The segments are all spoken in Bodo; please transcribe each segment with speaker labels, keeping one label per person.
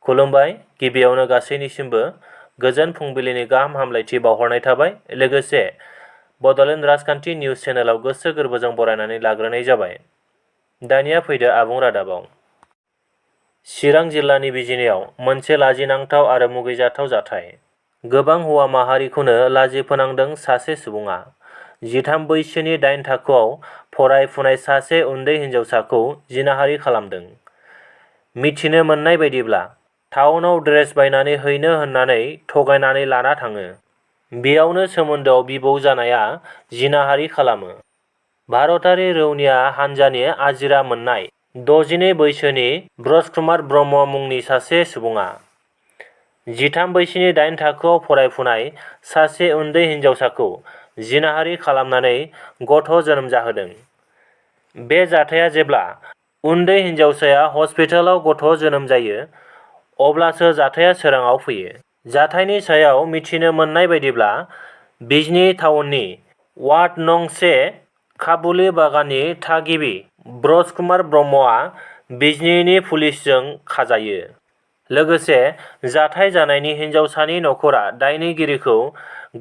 Speaker 1: खुलुमबाय। गिबियावनो गासैनिसिमबो गोजोन फुंबिलिनि गाहाम हामलायथि बावहरनाय थाबाय। लोगोसे बड'लेण्ड राजखान्थि निउज चेनेलाव गोसो गोरबोजों बरायनानै लाग्रोनाय जाबाय। दानिया फैदो आबुं रादाबाव। चिरां जिल्लानि बिजिनियाव मोनसे लाजिनांथाव आरो मुगैजाथाव जाथाय। गोबां हौवा माहारिखौनो लाजि फोनांदों सासे सुबुङा। 13 बैसोनि 8 थाखोआव फरायफुनाय सासे उन्दै हिन्जावसाखौ जिनाहारि खालामदों। मिथिनो मोननाय बायदिब्ला टाउनाव ड्रेस बायनानै हैनो होननानै थगायनानै लाना थाङो। बेयावनो सोमोन्दोआव बिबौ जानाया जिनाहारि खालामो। भारतारि रौनिया हान्जानि आजिरा मोननाय 62 बैसोनि ब्रजकुमार ब्रह्म मुंनि सासे सुबुङा 13 बैसोनि 8 थाखोआव फरायफुनाय सासे उन्दै हिन्जावसाखौ जिनाहारि खालामनानै गथ' जोनोम जाहोदों। बे जाथाया जेब्ला उन्दै हिन्जावसाया हस्पिटालाव गथ' जोनोम जायो अब्लासो जाथाया सोराङाव फैयो। जाथायनि सायाव मिथिनो मोननाय बायदिब्ला बिजनी टाउननि वार्ड नं 1 काबुली बागाननि थागिबि ब्रजकुमार ब्रह्मआ बिजनीनि पुलिसजों खाजायो। लोगोसे जाथाय जानायनि हिन्जावसानि नखरा दायनिगिरिखौ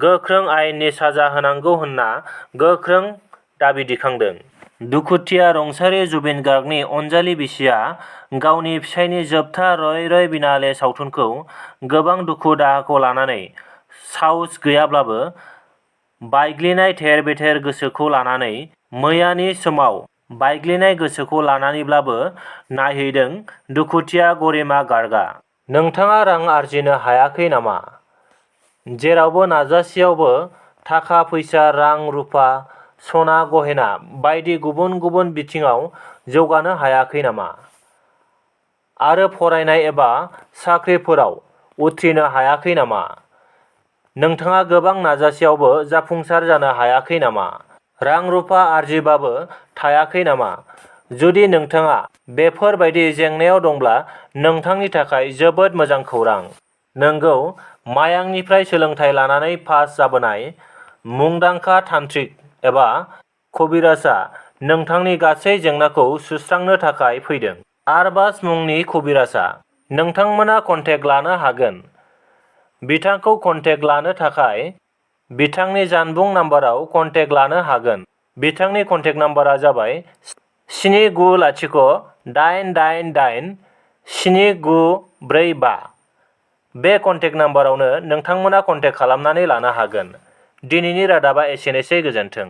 Speaker 1: गोख्रों आयेननि साजा होनांगौ होनना गोख्रों दाबि दिखांदों। दुखुथिया रुंसारि जुबिन गार्गनि अनजालि बिसिया गावनि फिसायनि जोबथा रय रय बिनाले सावथुनखौ गोबां दुखु दाहाखौ लानानै साहस गैयाब्लाबो बायग्लिनाय थेर बेथेर गोसोखौ लानानै मैयानि समाव बायग्लिनाय गोसोखौ लानानैब्लाबो नायहैदों दुखुथिया गरिमा गार्गआ। नोंथाङा रां आरजिनो हायाखै नामा? जेरावबो नाजासेयावबो थाखा फैसा रां रुफा सना गहेना बायदि गुबुन गुबुन बिथिङाव जौगानो हायाखै नामा? आरो फरायनाय एबा साख्रिफोराव उथ्रिनो हायाखै नामा? नोंथाङा गोबां नाजासेयावबो जाफुंसार जानो हायाखै नामा? रां रुफा आरजिबाबो थायाखै नामा? जुदि नोंथाङा बेफोर बायदि जेंनायाव दंब्ला नोंथांनि थाखाय जोबोद मोजां खौरां। नंगौ, मायांनिफ्राय सोलोंथाइ लानानै पास जाबोनाय मुंदांखा तान्त्रिक एबा कबिराजआ नोंथांनि गासै जेंनाखौ सुस्रांनो थाखाय फैदों। आरबाज मुंनि कबिराजआ नोंथांमोना कन्टेक्ट लानो हागोन। बिथांखौ कन्टेक्ट लानो थाखाय बिथांनि जानबुं नाम्बाराव कन्टेक्ट लानो हागोन। बिथांनि कन्टेक्ट नाम्बारा जाबाय 7908887945। बे कन्टेक्ट नाम्बारावनो नोंथांमोना कन्टेक्ट खालामनानै लानो हागोन। दिनैनि रादाबा एसेनोसै, गोजोन्थों।